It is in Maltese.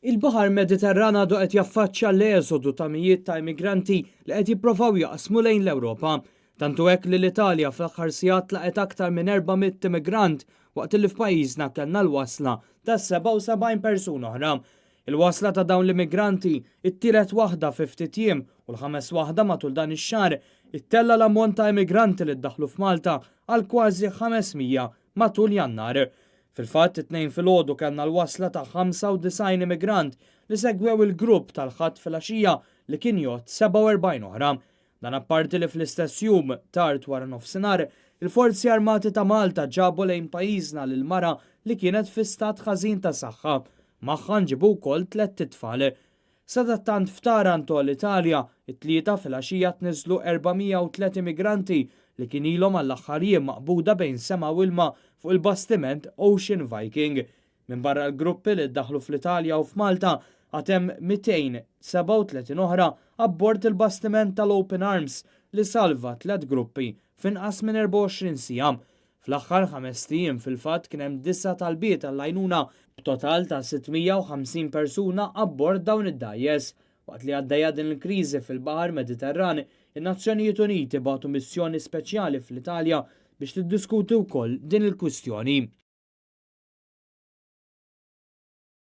Il-Baħar Mediterran għadu qed jaffaċċja l-eżodu ta' mijiet ta' immigranti li qed jipprovaw jaqsmu lejn l-Ewropa. Tant hu hekk li l-Italja fl-aħħar sigħat laqgħet aktar minn 400 immigrant waqt li f'pajjiżna kellna l-wasla ta' 77 persuna oħra. Il-wasla ta' dawn l-immigranti, it-tielet waħda fi ftit jiem u l-ħames waħda matul dan ix-xahar, ittella' l-ammont ta' immigranti li ddaħħlu f'Malta għal kważi 500 matul Jannar. Fil-fatt, it-Tnejn filgħodu kellna l-wasla ta' 95 immigrant li segwew il-grupp tal-Ħadd filgħaxija li kien jgħodd 47 oħra. Dan apparti li fl-istess jum, tard wara nofsinhar, il-Forzi Armati ta' Malta ġabu lejn pajjiżna lil mara li kienet fi stat ħażin ta' saħħa. Magħha nġiebu wkoll tlett itfal. Sadattant f'Taranto, l-Italja, it-Tlieta filgħaxija tniżżlu 403 immigranti li kien ilhom għall-aħħar jiem maqbuda bejn sema u ilma fuq il-bastiment Ocean Viking. Minbarra l-gruppi li ddaħħlu fl-Italja u f'Malta, għad hemm 237 oħra abbord il-bastiment tal-Open Arms li salva tlett gruppi f'inqas minn 24 siegħa. Fl-aħħar ħamest ijiem fil-fatt kien hemm disa' talbiet għall-għajnuna b'total ta' 650 persuna abbord dawn id-dgħajjes. Waqt li għaddejja din il-kriżi fil-Baħar Mediterran, in-Nazzjonijiet Uniti bagħtu missjoni speċjali fl-Italja biex tiddiskuti wkoll din il-kwistjoni.